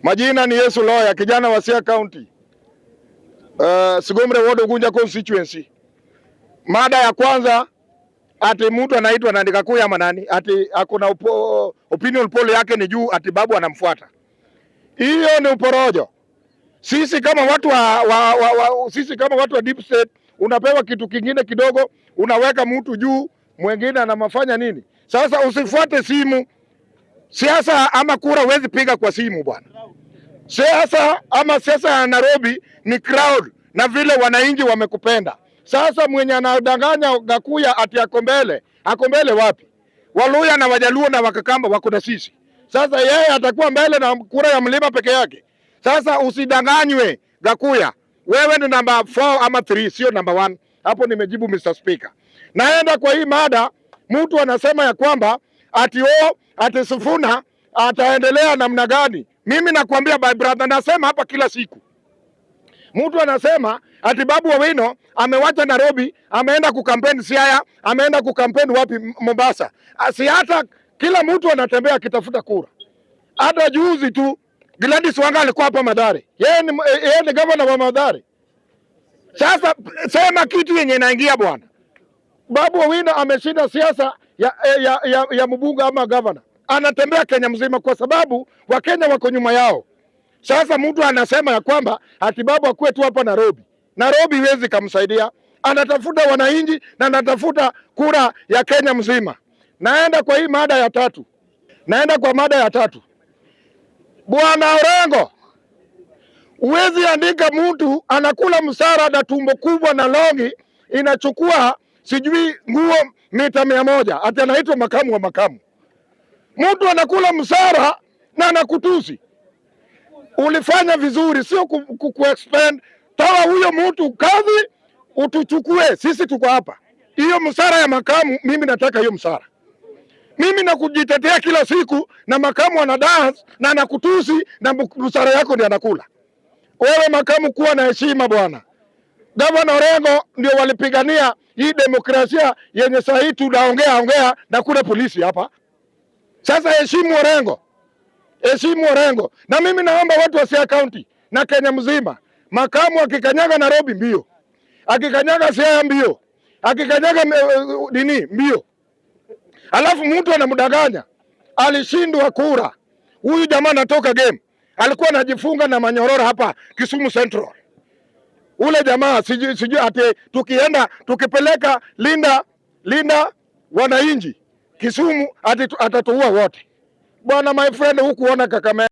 Majina ni Yesu Loya, kijana wa Siaya County, Sigomre Ward, Ugunja constituency. Mada ya kwanza, ati mtu anaitwa nani, Gakuya ama nani, ati akona opinion poll yake ni juu, ati Babu anamfuata. Hiyo ni uporojo. Sisi kama watu wa, sisi kama watu wa deep state, unapewa kitu kingine kidogo, unaweka mtu juu, mwingine anamfanya nini? Sasa usifuate simu. Siasa ama kura huwezi piga kwa simu, bwana. Siasa ama siasa ya Nairobi ni crowd na vile wananchi wamekupenda. Sasa mwenye anadanganya Gakuya ati ako mbele, ako mbele wapi? Waluya na Wajaluo na Wakakamba wako na sisi. Sasa yeye atakuwa mbele na kura ya mlima peke yake? Sasa usidanganywe, Gakuya, wewe ni namba 4 ama 3, sio namba 1. Hapo nimejibu, Mr. Speaker. Naenda kwa hii mada, mtu anasema ya kwamba ati oh, ati Sifuna ataendelea namna gani? Mimi nakwambia, my brother, nasema hapa kila siku. Mtu anasema ati Babu Owino amewacha Nairobi, ameenda kukampeni Siaya, ameenda kukampeni wapi, Mombasa. Si hata kila mtu anatembea akitafuta kura. Hata juzi tu Gladys Wanga alikuwa hapa Mathare, yeye ni gavana wa Mathare. Sasa sema kitu yenye inaingia, bwana. Babu Owino ameshinda siasa ya mbunge ama gavana, anatembea Kenya mzima kwa sababu Wakenya wako nyuma yao. Sasa mtu anasema ya kwamba ati Babu akuwe tu hapa Nairobi. Nairobi iwezi kumsaidia, anatafuta wananchi na anatafuta kura ya Kenya mzima. Naenda kwa hii mada ya tatu, naenda kwa mada ya tatu. Bwana Orengo, huwezi andika mtu anakula msara na tumbo kubwa na longi inachukua sijui nguo mita 100, ati anaitwa makamu wa makamu. Mtu anakula msara na anakutusi. Ulifanya vizuri, sio ku expand. Toa huyo mtu kazi, utuchukue sisi, tuko hapa. Hiyo msara ya makamu, mimi nataka hiyo msara. Mimi nakujitetea kila siku na makamu ana dance na anakutusi na msara yako ndio anakula. Wewe makamu, kuwa na heshima, bwana. Gavana Orengo ndio walipigania hii demokrasia yenye saa hii tunaongea ongea na kuna polisi hapa. Sasa heshimu Orengo, heshimu Orengo. Na mimi naomba watu wa Siaya County na Kenya mzima, makamu akikanyaga Nairobi mbio, akikanyaga Siaya mbio, akikanyaga nini mbio, alafu mtu anamdanganya alishindwa kura. Huyu jamaa anatoka game, alikuwa anajifunga na manyororo hapa Kisumu Central. Ule jamaa sijui ati tukienda tukipeleka linda wananchi Kisumu ati atatuua wote. Bwana, my friend, hukuona Kakamega,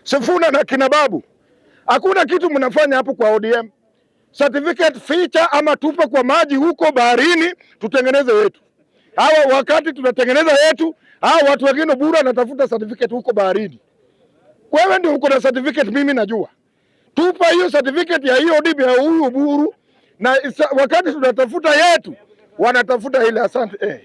Sifuna na kina Babu, hakuna kitu mnafanya hapo kwa ODM. Certificate ficha ama tupe kwa maji huko baharini, tutengeneze yetu. Hawa wakati tunatengeneza yetu, hawa watu wengine bure anatafuta certificate huko baharini. Wewe ndio uko na certificate, mimi najua. Tupa hiyo certificate ya hiyo ODM ya huyu Oburu, na wakati tunatafuta yetu wanatafuta ile. Asante.